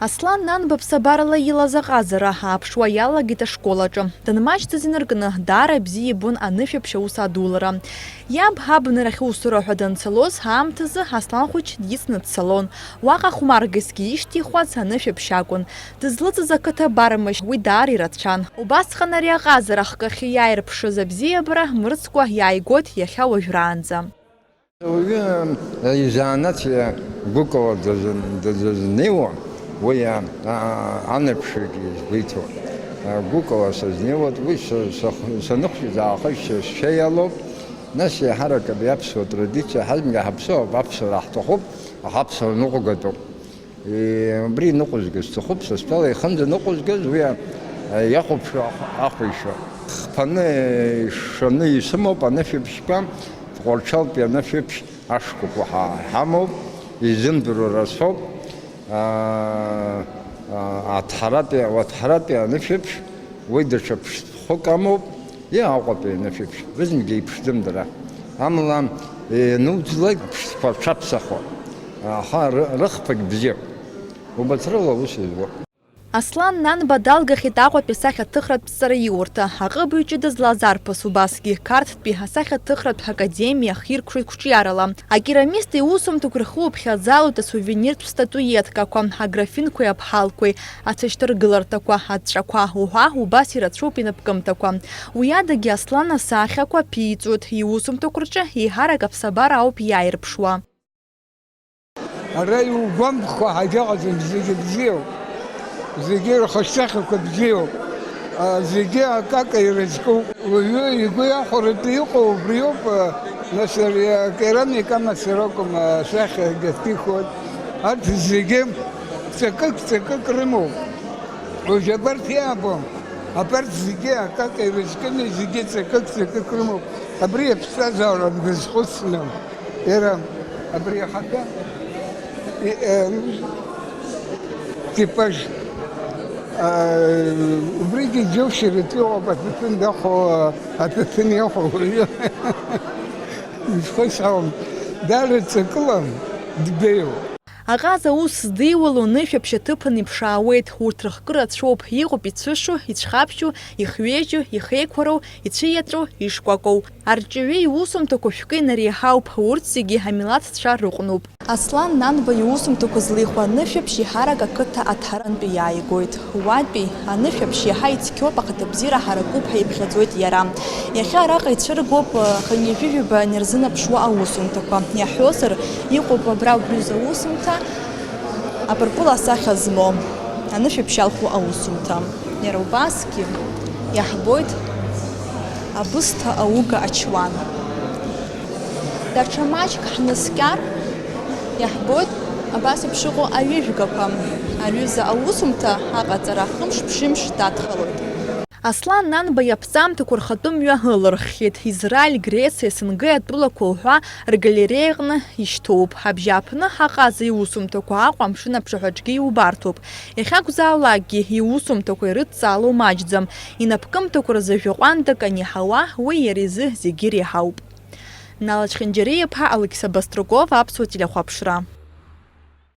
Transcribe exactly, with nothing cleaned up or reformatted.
Аслан Нанба ԥсабарала илаз аҟазара ааԥшуа иалагеит ашкол аҿы. Данмаҷӡаз инаркны, даара ибзиа ибон анышәаԥшь аус адулара. Иаб абнарахь усура ҳәа данцалоз аамҭазы Аслан хәыҷ дицны дцалон. Уаҟа хәмаргасгьы ишьҭихуаз анышәаԥшь акәын. Дызлыҵыз ақыҭа Бармашь уи даара ирацәан. Убасҟан ари аҟазара ахкахьы иааирԥшыз абзиабара мырӡкәа иааигоит иахьа уажәраанӡа. Уаҩы изанааҭ гәыкала даз-, даз-, дызнеиуа, уи а-, а-, анарԥшҩгьы изгәеиҭо. А, гәыкала сазнеиуеит, уи са-, са-, саныхәыҷыз аахыс сшьа иалоуп, нас еиҳарак абри аԥсуа традициа ҳазмга ҳаԥсуа, аԥсуара ҳҭахуп, аха аԥсуара ныҟәгатәуп. Е, убри ныҟәызгаз сҭахуп, са стәала ихынӡа ныҟәызгаз, уи а-, а-, иахәаԥшуа ахә-, ахәишьуа. Хԥаны ишаны исымоуп анышәаԥшьқәа, Тҟәарчалтәи анышәаԥшь ашкәакәа ҳа-, ҳамоуп, изымдыруа рацәоуп. А-, а-, аҭҳаратәи, ауаҭҳаратәи анышәаԥшь, уи даҽа ԥштәхәык амоуп. Иа Аҟәатәи анышәаԥшь, рызегьы еиԥшӡам дара. Амала, иануӡлак ԥштәқәа рҽаԥсахуа, аха ры-, рыхԥагь бзиоуп. Убарҭ рыла аус зуа. Аслан Нанба далгахьеит Аҟәатәи асахьаҭыхратә ҵараиурҭа, аҟыбаҩ ҷыда злаз арԥыс, убасгьы Қарҭтәи асахьаҭыхратә академиа ахиркәшоит қәҿиарала. Акерамист иусумҭақәа рхы уԥхьаӡалоит асувениртә статуеткақәа, аграфинқәеи аԥҳалқәеи, ацәашьҭаргыларҭақәа, аҵәҵәақәа уҳәа убас ирацәоуп инапкымҭақәа. Уи адагьы Аслан асахьақәа ԥиҵәоит, иусумҭақәа рҿы еиҳарак аԥсабара ауп иааирԥшуа. Ара иугәамԥхо ҳагьыҟаӡам, зегьы бзиоуп. Зегьы рхаҿсахьақәа бзиоуп. А, зегьы акака ирызкуп. Уаҩы игәы иахәаратәы иҟоу убриоуп, а, нас ари акерамика амацара акәым, асахьа гьаҭихуеит. Арҭ зегьы ҵакык-ҵакык рымоуп. Уажә абарҭ иаабом. Абарҭ зегьы акака ирызкыми, зегьы ҵакык-ҵакык рымоуп. Абри аԥсҭазаара мгызхәыцны, иара абри ахада, и-, э, типаж, э, убригьы џьоушьаратәы иҟоуп, аҭаҭын дахо, аҭаҭын иахо уаҩы. Изхысҳәаауам, даара ҵакыла дбеиоуп. Аҟаза аус здиуало нышәаԥшь аҭыԥан иԥшаауеит, урҭ рыхкы рацәоуп, иҟоуп ицәышу, ицәхаԥшьу, ихҩежьу, ихеиқәароу, ицәиаҵәоу, ишкәакәоу. Арҵаҩы иусумҭақәа шәкы инареиҳауп, урҭ зегьы амилаҭцәа рыҟәнуп. Аслан Нанба иусумҭақәа злихуа анышәаԥшь еиҳарак ақыҭа Аҭҳарантәи иааигоит. Уатәи анышәаԥшь иаҳа ицқьоуп, ахаҭабзиара ҳаракуп ҳәа иԥхьаӡоит иара. Иахьа араҟа ицәыргоуп, хынҩажәи жәаба инарзынаԥшуа аусумҭақәа. Иаҳҳәозар, иҟоуп абра убри рзы аусумҭа, апырпыл асахьа змоу, анышәаԥшь иалху аусумҭа. Иара убасгьы иаҳбоит абысҭа ауга ачуан. Даҽа маҷк ҳнаскьар, иаҳбоит абас еиԥш иҟоу аҩыжәгақәа. Аҩыза аусумҭа аҟаҵара хымш-ԥшьымш дадхалоит. Аслан Нанба иаԥҵамҭақәа рхатәы мҩа ылырххьеит. Израиль, Грециа, СНГ атәылақәа уҳәа ргалереиаҟны ишьҭоуп. Абжьааԥны ҳаҟаза иусумҭақәа Аҟәа амшын аԥшаҳәаҿгьы иубарҭоуп. Иахьакәзаалакгьы иусумҭақәа ирыдҵаало маҷӡам. Инапкымҭақәа рзы жәаҟәандак аниҳауа, уи иара изы зегьы иреиҳауп. Нала Чхинџьариа-иԥа, Алықьса Баструков, Аԥсуа телехәаԥшра.